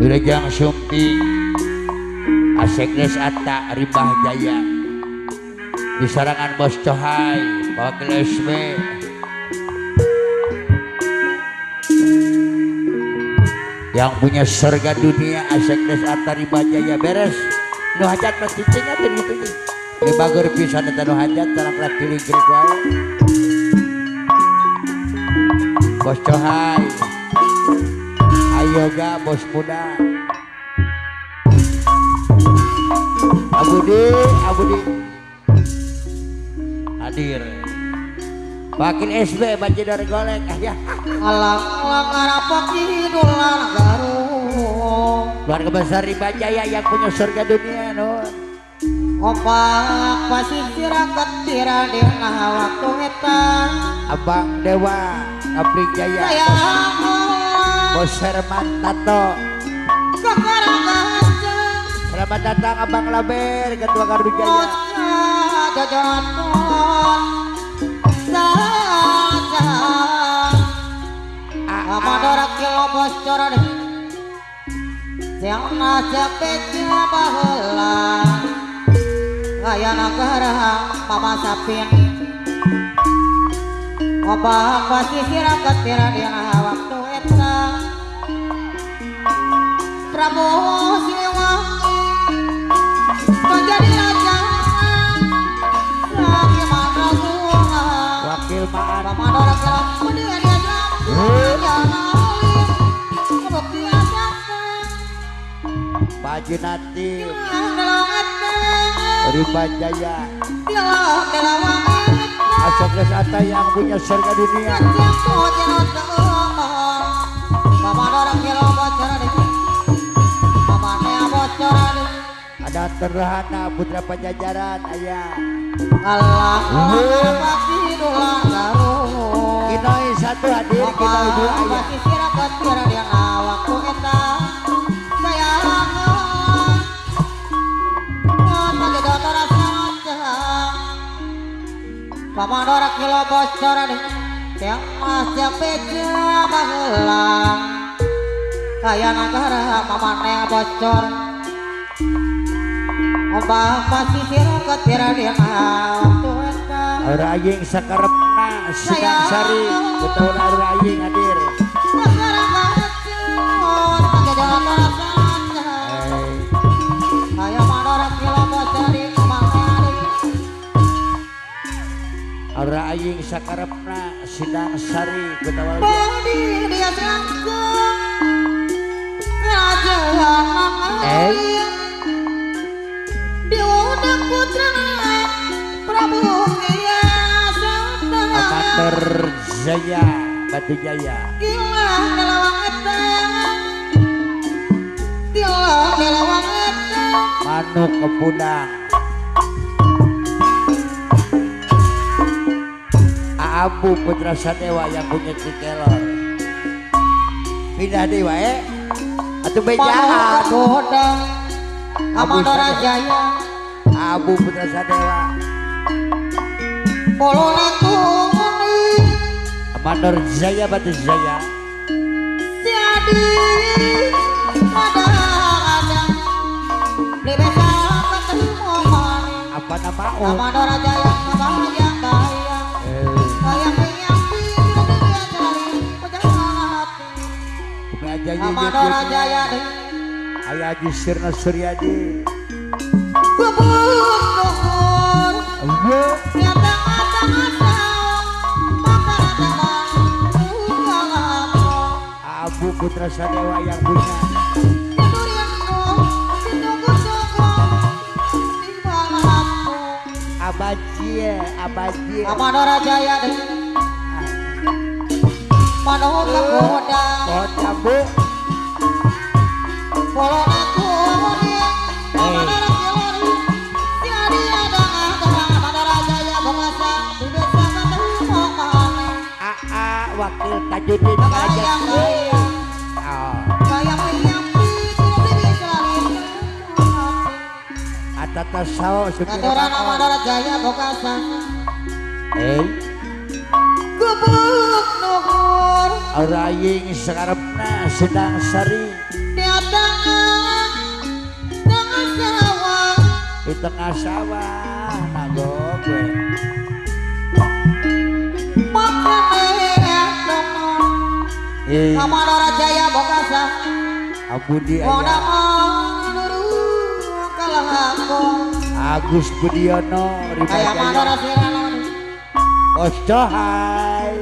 Wilujeng Sumping Asekdes Atta Rimbah Jaya di sarangan Bos Cohai Wakil SB yang punya surga dunia Asekdes Atta Rimbah Jaya beres nu hajat mah cicing atuh gitu ge bager pisan eta nu hajat sareng kiling-kiling wae Bos Cohai Ayoga bos muda Abudi Abudi hadir Wakil SB Banjidor Golek ya. Keluarga besar Rimbah Jaya yang punya surga dunia nun. Opak pasisir ketira dina waktu eta Abang Dewa Ngapling Jaya Bos Herman Tato. Selamat datang Abang Laber Ketua Gardu Jaya. Prabu Siliwangi menjadi raja Wakil Maan Bajinati Rimbah Jaya Asekdes Atta yang punya surga dunia. Ada Terhana Putra Pajajaran ayah Kinoi satu hadir Kinoi dua ayah Bocor Ombak pasisir ketira dina waktu eta Araying sakarepna Sidang Sari betul Araying hadir. Araying sakarepna Sidang Sari betul. Amater Jaya Batu Jaya Manuk Kepudang Abu Putra Sadewa yang punya Cikelor pindah deh wae atuh bejaan Abu Putra Sadewa Amandor Jaya Batu Jaya apa nama Ayah Haji Sirna Suryadi Abu Putra Sadewa yang punya Abajie Abajie Amadora Jaya Manuk Kegoda Jambu Wakil Tajudin Atata Sao Supir Gubuk nuhun. Auraying sakarepna Sindang Sari di tengah sawah di tengah sawah nagog we makane Kamadora Jaya Bokasa Abudi aya Agus Budiono Ribajaya Bos Johai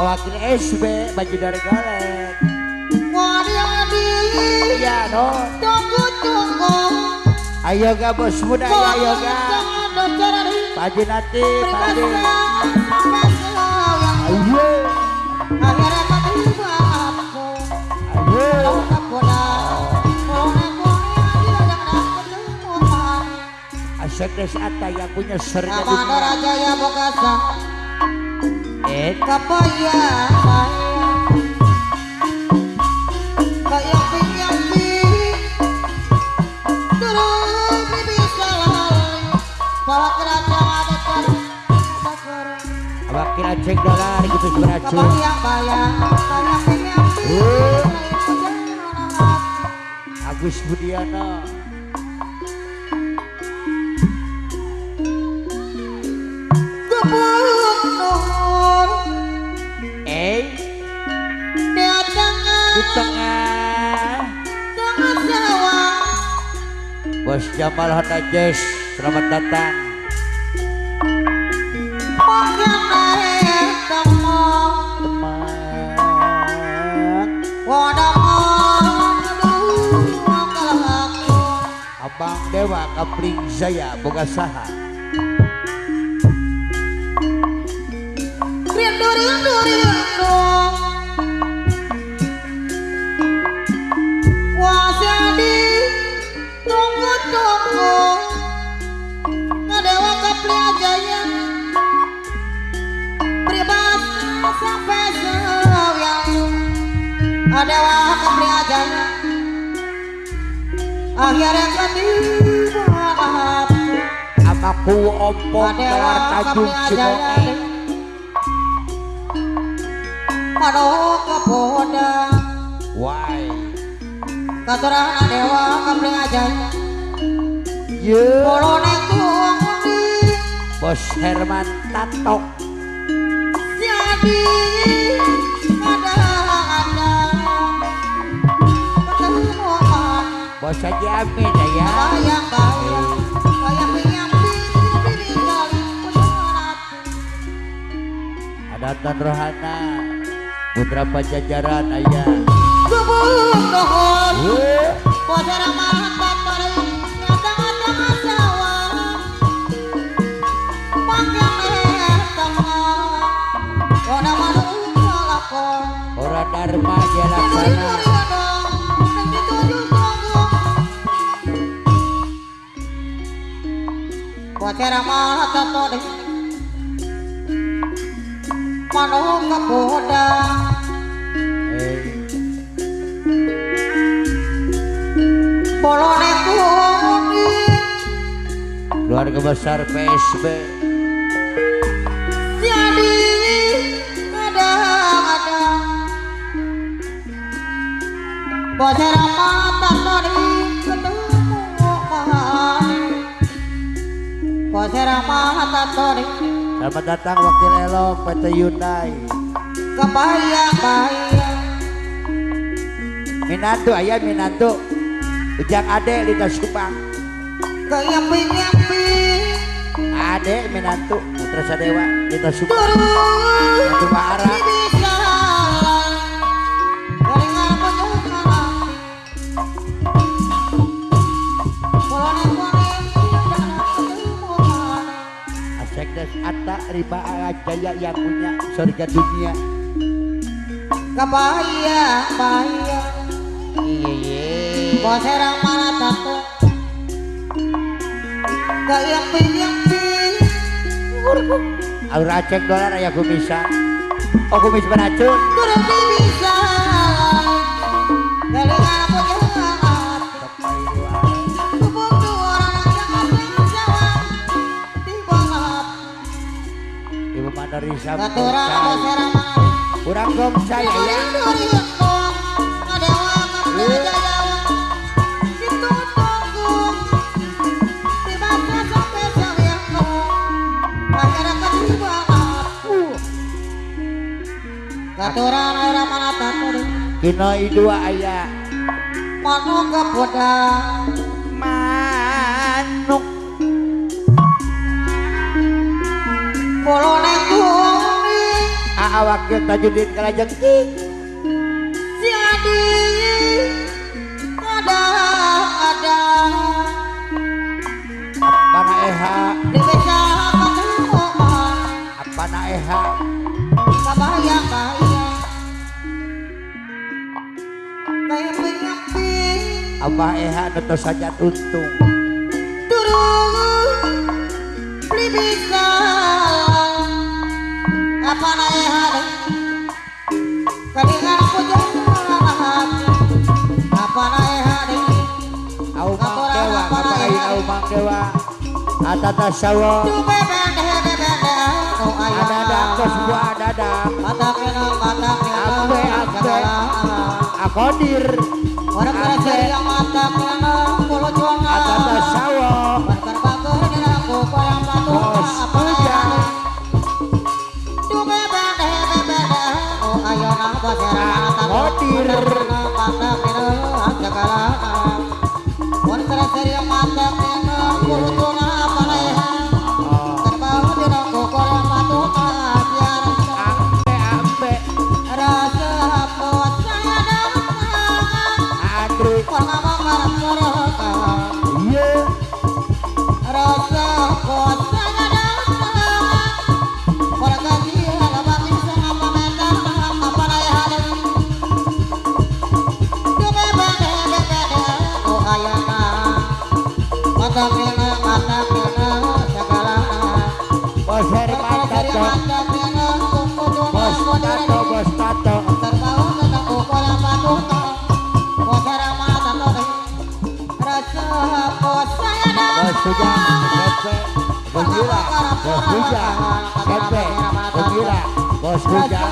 Pewakil SB baju dari golek iya no ayo ga bos muda ayo ga Pak Nati Pak ayo ayo Asekdes Atta yang punya surga dunia Jaya Bokasa Wakil aceng dolar gitu beracun. Agus Budiono di tengah sawah Bos Jamal Honda Jazz selamat datang teman Abang Dewa Kapling Jaya boga saha rindu rindu rindu tunggu-tunggu ngadewa Kapling Jaya pribasa sampai sewyang adewa Kapling Jaya akhirnya ketiba amaku ompong tawar Tanjung Cikoneng Mano kapoda why katuran adewa Kapling Jaya ye bolone kuwi Bos Herman Tatok jadi ada-ada ketemu Bos Haji Amin ya bayang-bayang ada Tan Rohana Putra Pajajaran ayah Ora Dharma Jalaksana Keluarga besar PSB jadi ada-ada bocor mata tadi ketemu bocor mata tadi. Selamat datang Wakil Elok PT Hyundai kebayang-bayang Minantu ayah Minantu Ujang Ade Lintas Kupang keyampi-yampi Ade Minantu Putra Sadewa Lintas Subang Minantu Mahara Asekdes Atta Riba Jaya yang punya surga dunia kebayang-bayang iya iya boserang mana tatu keyampi-yampi Aura aceng dolar aya kumisa oh kumis beracun turun bisa galingan punya Ibu Manorisa kurang gong saya ya. Kinoi dua aya manuk kepodang manuk bolone kuning aa wakil Tajudin kalajeng si adi ada ada apa na eha dibesa apa na eha kabayang bayang Abah eha tentu saja untung turun beli bisa apa na eha kadingan puja apa na eha au mang dewa apa au mang dewa atata sawo ada kos buah ada ambe ambe akodir orang kerja yang mata kena pulau cuana atata sawo bos puja akodir Bos hujan,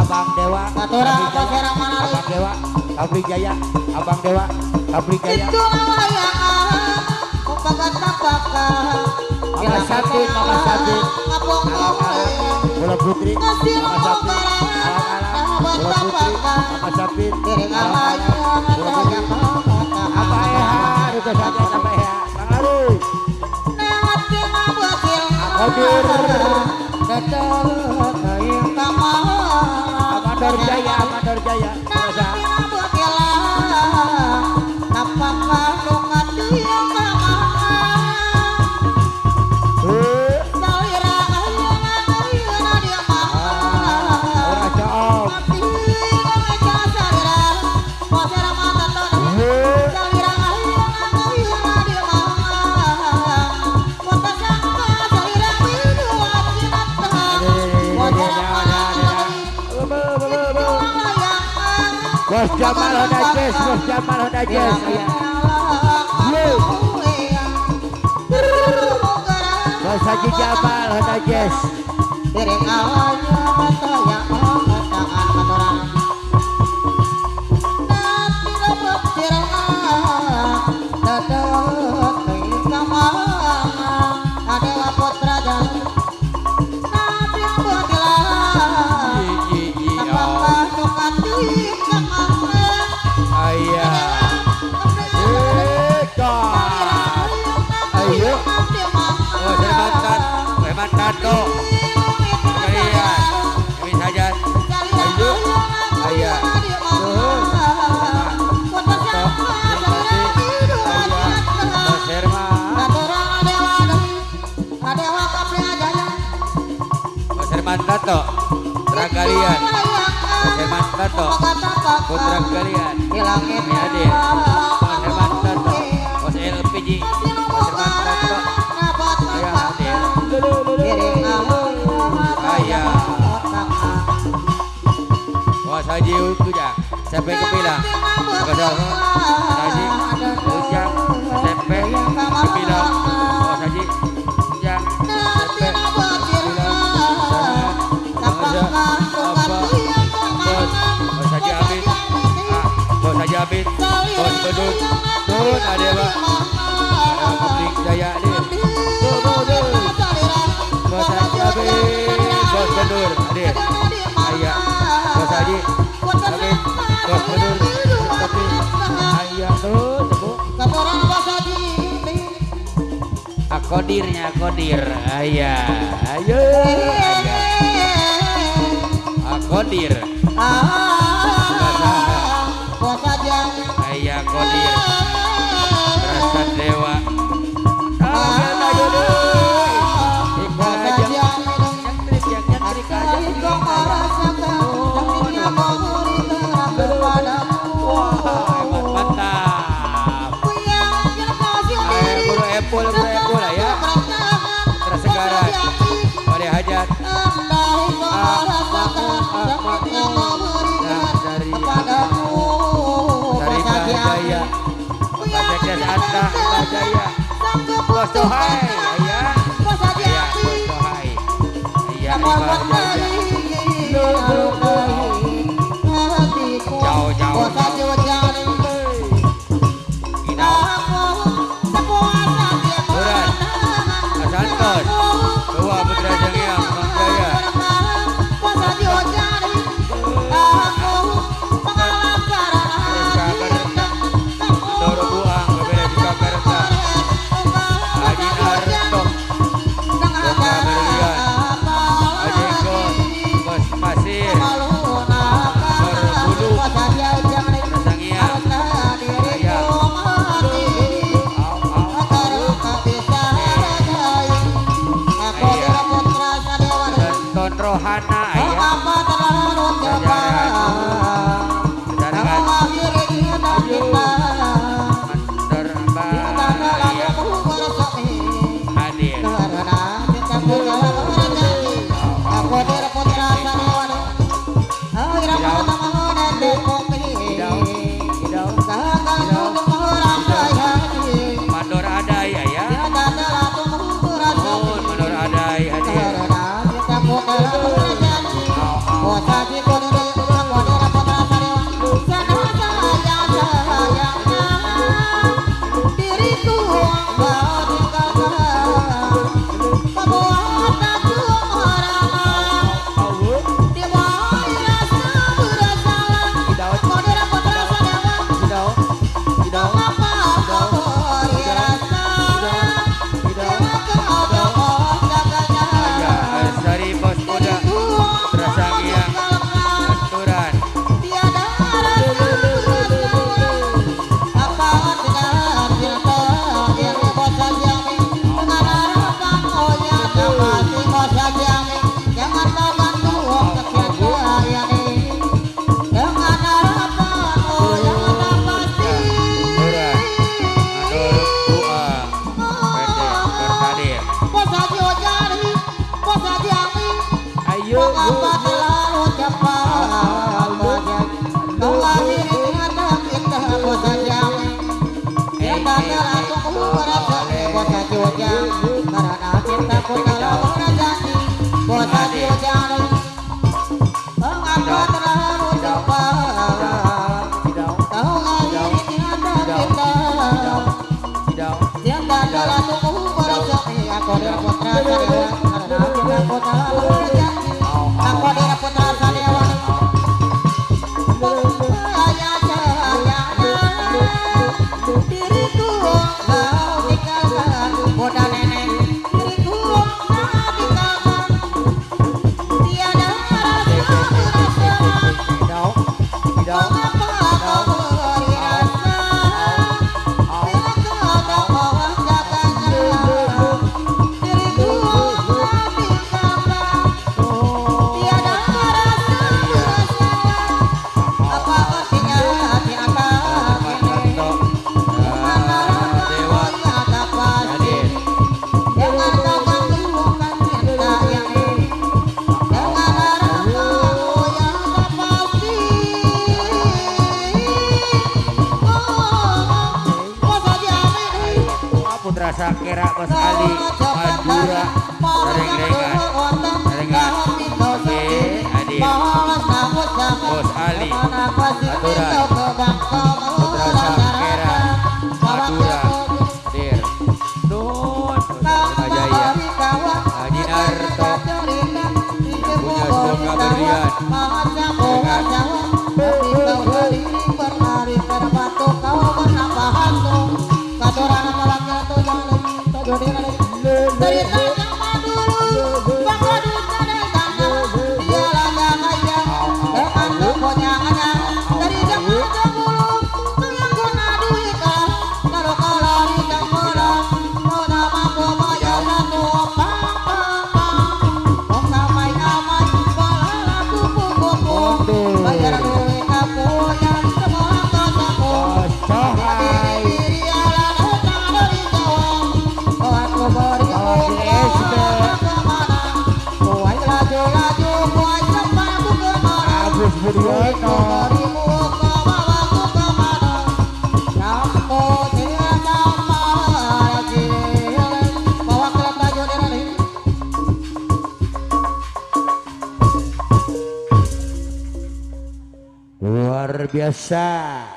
Abang Dewa, Abang Dewa, Abri Jaya, Abang Dewa, Abri Jaya. Mama Sabit, Mama Sabit, Bola Putri, Mama Sabit, Bola Putri, Mama Sabit, Bola Putri, Abah Eha, Ruka Saja, Abah Eha, Bang Ari, Akodir, Amandor Jaya, Amandor Jaya, Bos Jamal Honda Jazz, Bos Jamal Honda Jazz. Bos Haji Jamal Honda Jazz. Ayah. Galian, Bos Herman Tato, Putra Galian, Hadir, Bos Herman Tato, Bos LPG, Bos Herman Tato, Ayah hadir, Ayah, Bos Haji Ujang, sampai Kepilang, Bos Haji Ujang, sampai Kepilang, Bos Haji Ujang, sampai Kepilang, Bos Haji Abid, Bos Haji Abid, Bos Bedut, turun ada Pak, ada Kepling Jaya ni, Bos Haji Abid, Bos Bedur, hadir, ayah, Bos Haji Abid, Bos Bedur, Kepling, ayah tuh, tepuk. Akodirnya akodir, ayah, ayo, ayah, akodir. Ayah kodir rasa dewa mantap. Buru epul ya tersegaran pada hajat dari Jaya, Bapak Sekdes Atta Jaya, Bos Tohai, ayah, ayah Bos Tohai, ayah Ibar Jaya, jauh jauh, Duran, Santos, Dua Putra Jangiang, Bang Jaya. Rohana ayah, hadir. Mandor adai ayah, mandor adai hadir. Diriku. Putra Sakera Bos Ali Madura Reng-rengan Rengan. Oke, hadir Bos Ali Aturan Putra Sakera Madura hadir. Nuhun Jaya Haji Narto punya semoga berlian. Luar biasa.